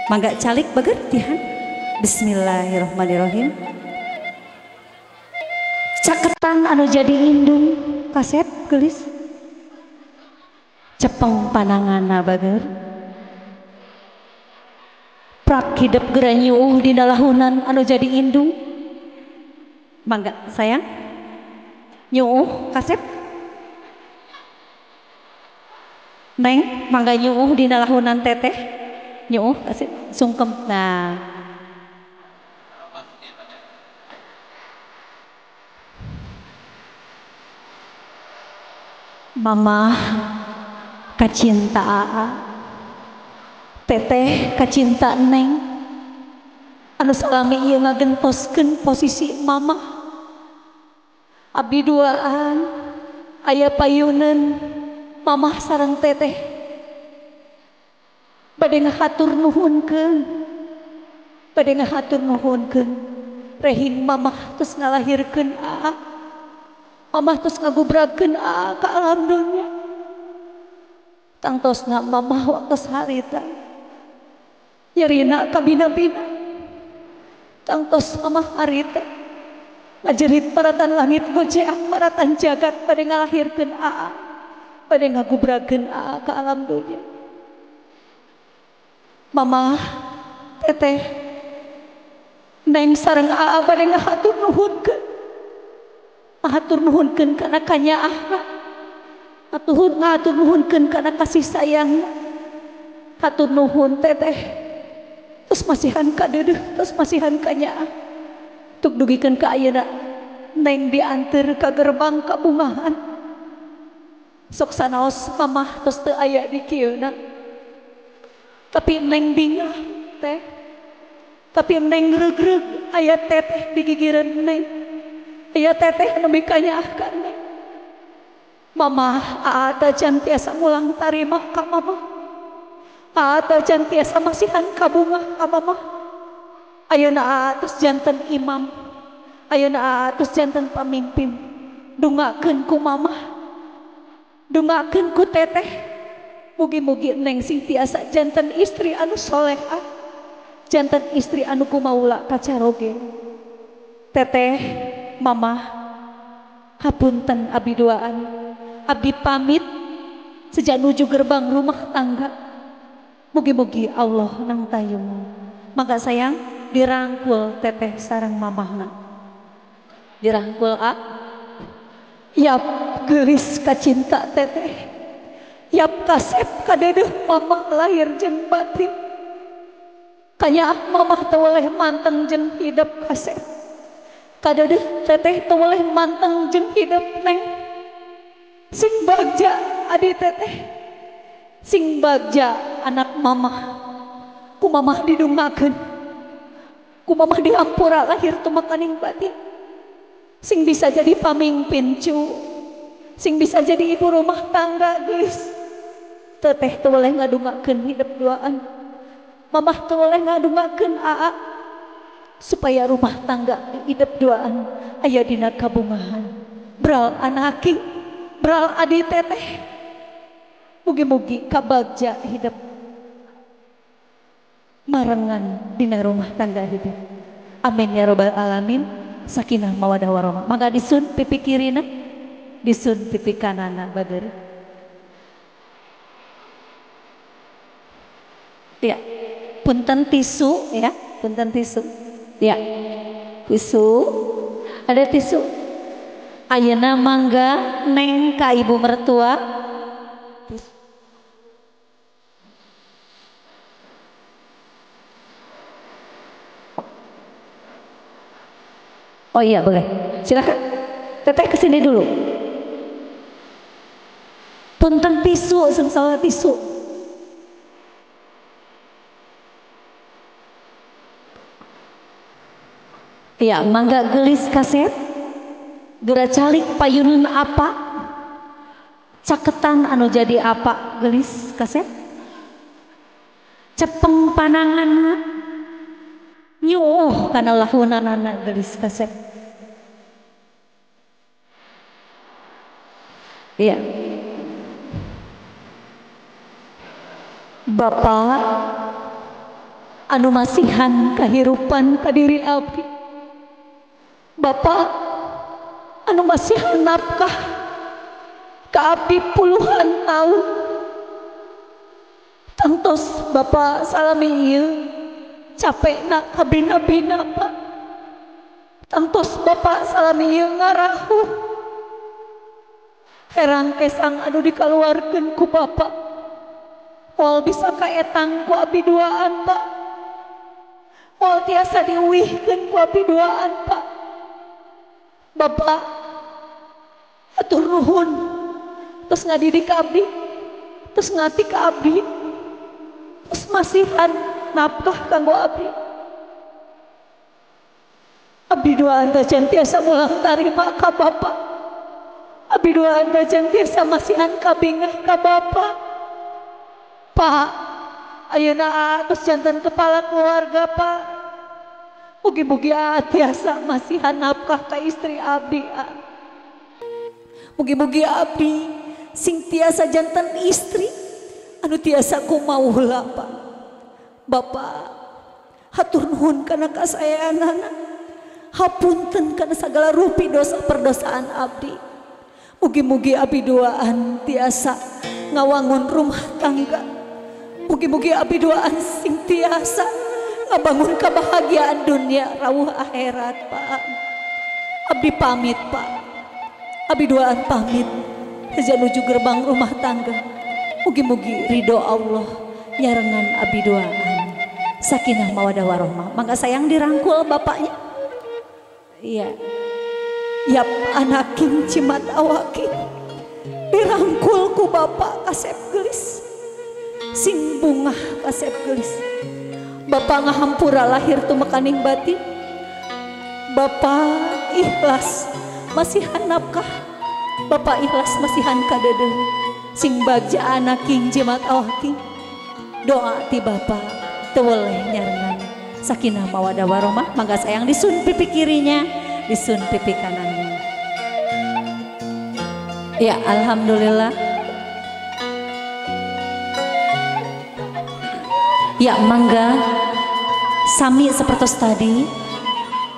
Mangga calik bager tihan. Bismillahirrahmanirrahim. Caketan anu jadi indung kasep gelis. Cepeng pananganna bager. Prak hidep geura nyuuh dina lahunan anu jadi indung. Mangga sayang. Nyuuh kasep. Neng mangga nyuuh dina lahunan teteh. Nyuuh kasep sungkem. Nah. Mama kacinta aa, teteh kacinta neng, anu salami ieu ngagentoskeun posisi mama. Abdi duaan aya payuneun mamah sareng teteh. Bade ngahatur nuhunkeun, bade ngahatur nuhunkeun. Rehin mamah tos ngalahirkeun aa, mamah tos ngagubragkeun aa ka alam dunya. Tangtosna mamah waktos harita nyerina kabina-bina. Tangtos mamah harita ngajerit maratan langit goceak maratan jagat bade ngalahirkeun aa, bade ngagubragkeun aa ka alam dunya. Mamah, teteh, neng sareng aa bade ngahatur nuhunkeun. Ngahatur nuhunkeun kana kanyaahna. Ngahatur nuhunkeun kana kasih sayangna. Hatur nuhun teteh. Terus masihan ka deudeuh, terus masihan ka nyaah. Tuk dugikeun ka ayeuna neng dianteur ka gerbang kabungahan. Sok sanaos mamah tos teu aya di kieuna. Tapi neng bingah teh, tapi neng regreg aya teteh di gigireun neng, aya teteh anu mikanyaah ka neng. Mamah aa tacan tiasa mulang tarima ka mamah, aa tacan tiasa masihan kabungah ka mamah. Ayeuna aa tos janten imam, ayeuna aa tos janten pamimpin. Dungakeun ku mamah, dungakeun ku teteh. Mugi-mugi neng sing tiasa janten istri anu solehah, janten istri anu kumaula kacaroge. Teteh, mamah, hapunten abdi duaan, abdi pamit sejak nuju gerbang rumah tangga. Mugi-mugi Allah nang tayung. Maka sayang dirangkul teteh sareng mamahna. Dirangkul a. Yap geulis kacinta teteh. Yap kasep kadeudeung mamah lahir jeung batin. Kanyaah mamah teu weleh manteng jeung hidep kasep. Kadeudeung teteh teu weleh manteng jeung hidep neng. Sing bagja adi teteh, sing bagja anak mamah. Ku mamah didungakeun, ku mamah dihampura lahir tumekaning batin. Sing bisa jadi pamimpin cu, sing bisa jadi ibu rumah tangga geus. Teteh teu weleh ngadungakeun hidep duaan, mamah teu weleh ngadungakeun aa, supaya rumah tangga hidep duaan aya dina kabungahan. Bral anaki, bral adi teteh, mugi-mugi kabagja hidep marengan dina rumah tangga hidep. Amin ya robbal alamin. Sakinah mawadah warahmah. Mangga disun pipi kirina, disun pipi kanana bager. Ya, punten tisu ya, punten tisu. Ya, tisu. Ada tisu. Ayeuna mangga neng ka ibu mertua. Oh iya boleh, silakan. Teteh kesini dulu. Punten tisu, sengsara tisu. Ya, mangga gelis kaset. Geura calik payunun apa? Caketan anu jadi apa gelis kaset? Cepeng pananganna. Nyuuh kana lahunanana gelis kasep. Iya. Bapak Anu masihan kahirupan ka diri abdi. Bapak anu masihan nafkah ka abdi puluhan tahun. Tangtos Bapak salami ieu capekna kabina-bina Pak. Tangtos Bapak salami ieu ngarahuh. Herang kesang anu dikaluarkeun ku Bapak. Moal bisa kaetang ku abdi duaan Pak. Moal tiasa diuihkeun ku abdi duaan Pak. Bapak atur nuhun terus ngadidik abdi, terus ngati ka abdi, terus masihan nafkah kanggo abdi. Abdi duaan teh can tiasa mulang tarima ka Bapak. Abdi duaan teh can tiasa masihan kabingah ka Bapak. Pak, ayeuna tos janten kepala keluarga Pak. Mugi-mugi tiasa masihan nafkah ka istri abdi. Mugi-mugi abdi sing tiasa janten istri anu tiasa kumaula Pak. Bapak hatur nuhun kana kasaeanana. Hapunten kana sagala rupi dosa perdosaan abdi. Mugi-mugi abdi duaan tiasa ngawangun rumah tangga. Mugi-mugi abdi duaan sing tiasa ngabangun kebahagiaan dunia rawuh akhirat Pak. Abdi pamit Pak. Abdi duaan pamit heja nuju gerbang rumah tangga. Mugi-mugi ridho Allah nyarengan abdi duaan. Sakinah mawadah warohmah. Mangga sayang dirangkul bapaknya. Iya. Yap anaking cimat awaking dirangkul ku bapak kasep gelis. Sing bungah kasep gelis. Bapak ngahampura lahir tumekaning batin. Bapak ikhlas masihan nafkah. Bapak ikhlas masihan kadede. Sing bagja anaking jimat awaking. Doa ti bapak teu weleh nyarengan. Sakinah mawadah warohmah. Mangga sayang disun pipi kirinya, disun pipi kanannya. Ya alhamdulillah. Ya mangga sami seperti tadi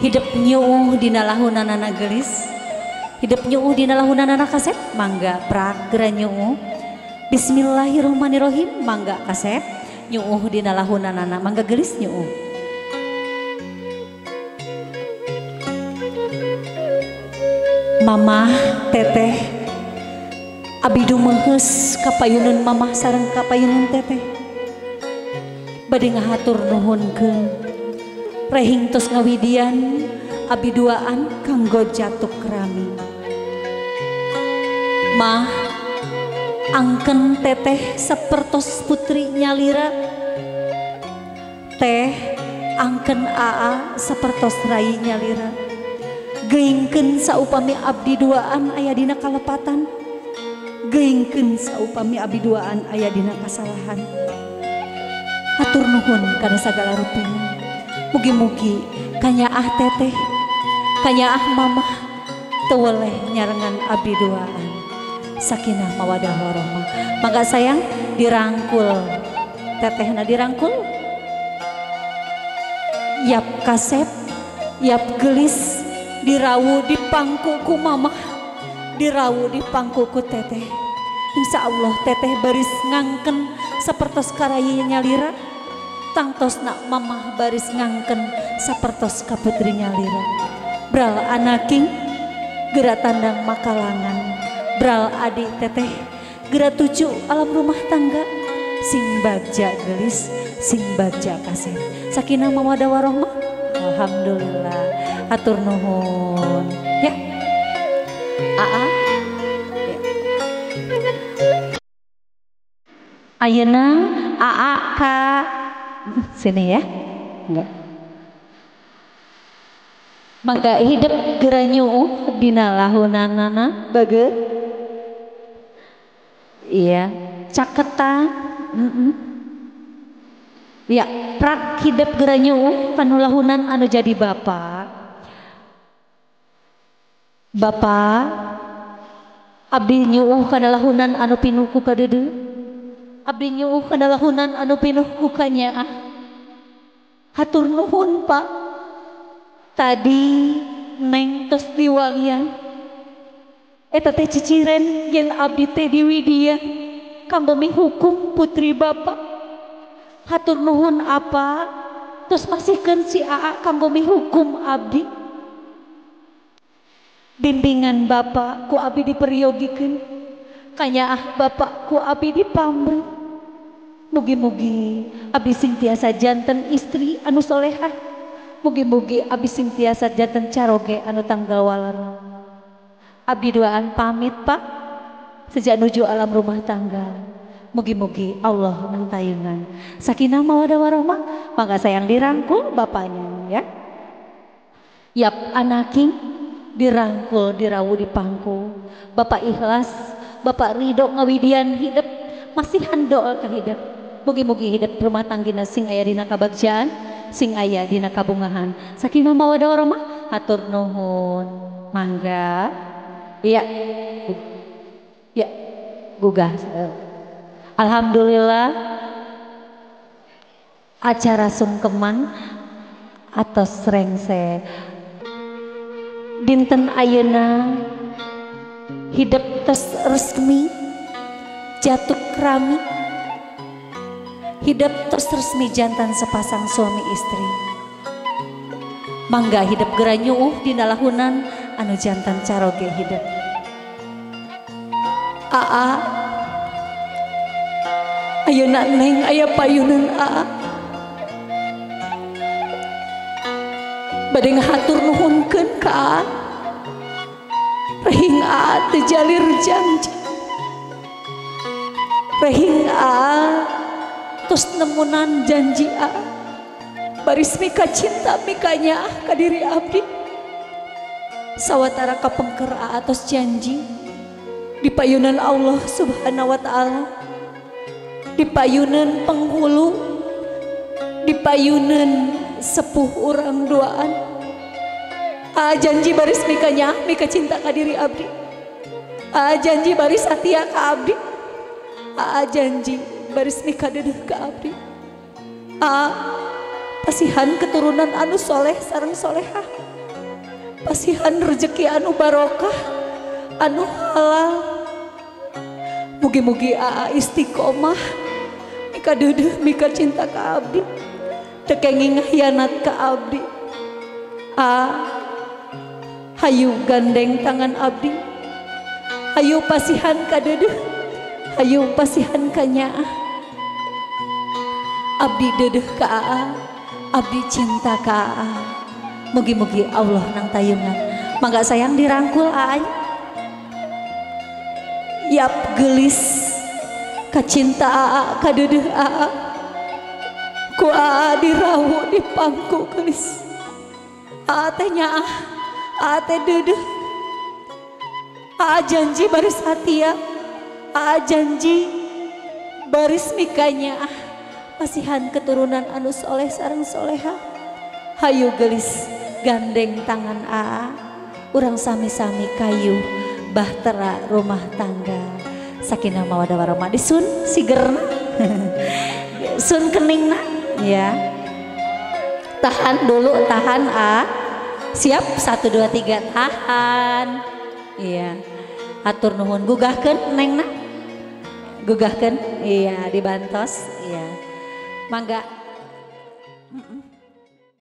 hidup nyuuh dina lahunanana gelis, hidup nyuuh dina lahunanana kasep. Mangga pragra nyuuh. Bismillahirrahmanirrahim. Mangga kasep nyuuh dina lahunanana. Mangga gelis nyuuh. Mamah teteh abi dumeheus kapayunun mamah sareng kapayunun teteh. Bade ngahatur nuhunkeun rehing tos ngawidian abi duaan kanggo jatuk rami. Mah angken teteh sapertos putri nyalira. Teh angken aa sapertos rai nyalira. Geingkeun saupami abdi duaan aya dina kalepatan. Geingkeun saupami abdi duaan aya dina kasalahan. Hatur nuhun kana sagala rupina. Mugi-mugi kanyaah teteh, kanyaah mamah teu weleh nyarengan abdi duaan. Sakinah mawadah warohmah. Mangga sayang dirangkul. Tetehna dirangkul. Yap kasep, yap gelis, dirawu di pangku ku mamah, dirawu di pangku ku teteh. Insya Allah teteh baris ngangken sapertos karayi nyalira, tangtos nak mamah baris ngangken sapertos kaputri nyalira. Bral anaking gerak tandang makalangan, bral adik teteh gerak tuju alam rumah tangga. Sing bagja gelis, sing bagja kasih. Sakinah mawadah warohmah. Alhamdulillah. Hatur nuhun. Ya. Aa. Ya. Ayeuna aa ka sini ya. Enggak. Mangga hidup geura nyuuh dina lahunanana bager. Iya, caketan. Ya, prak hidep geura nyuuh kanu lahunan anu jadi bapak. Bapak abdi nyuuh kana lahunan anu pinuh ku kadeudeuh. Abdi nyuuh kana lahunan anu pinuh ku kanyaah. Hatur nuhun Pak. Tadi neng tos diwalian. Eta teh ciciren yen abdi teh diwidian kanggo mihukum putri bapak. Hatur nuhun apa? Terus masihkeun si Aa kanggo mihukum abdi. Bimbingan bapak ku abdi diperyogikeun. Kanyaah bapak ku abdi dipamrih. Mugi-mugi abdi sing tiasa janten istri anu solehah. Mugi-mugi abdi sing tiasa janten caroge anu tanggal waler. Abdi duaan pamit Pak. Sejak nuju alam rumah tangga. Mugi-mugi Allah nangtayungan. Sakinah mawadah warahmah. Maka sayang dirangkul bapaknya ya. Yap anaking dirangkul dirawu dipangku. Bapak ikhlas, bapak ridho ngawidian hidup, masihan doa ka hidup. Mugi-mugi hidup rumah tanggina sing aya dina kabagjaan, sing aya dina kabungahan. Sakinah mawadah warahmah. Hatur nuhun. Mangga. Iya. Ya, gugah. Alhamdulillah acara sungkeman atos rengse. Dinten ayeuna hidup tos resmi jatuh krami. Hidup tos resmi jantan sepasang suami istri. Mangga hidup gera nyuuh dina lahunan anu jantan caroge hidup. Aa ayeuna neng aya payunan aa. Bade ngahatur nuhunkeun ka aa. Rehing aa teu jalir janji. Rehing aa tos nemunan janji aa. Baris mika cinta mika nyaah ka diri abdi. Sawatara kapengker aa tos janji di payunan Allah Subhanahu wa taala, di payunan penghulu, di payunan sepuh urang duaan. Aa janji baris mika nyaah mika cinta ka diri abdi. Aa janji baris satia ka abdi. Aa janji baris mika dedeh ka abdi. Aa pasihan keturunan anu soleh sareng solehah. Pasihan rezeki anu barokah, anu halal. Mugi-mugi aa istiqomah mika dedeh mika cinta ka abdi. Teu kenging khianat ka abdi. Aa hayu gandeng tangan abdi. Hayu pasihan ka dedeh, hayu pasihan ka nyaah. Abdi dedeh ka aa, abdi cinta ka aa. Mugi-mugi Allah nang tayungan. Mangga sayang dirangkul aa. Yap gelis kacinta aa ka dedeh aa. Ku aa dirawu dipangku gelis. Aa teh nyaah, aa teh dedeh. Aa janji baris satia, aa janji baris mika nyaah. Masihan keturunan anu soleh sareng soleha. Hayu gelis gandeng tangan aa. Urang sami-sami kayu bahtera rumah tangga. Sakinah mawadah warahmah. Disun sigerna. Sun keningna ya. Tahan dulu, tahan a. Siap 1 2 3 tahan. Iya. Atur nuhun gugahkeun nengna. Gugahkeun. Iya, dibantos. Iya. Mangga.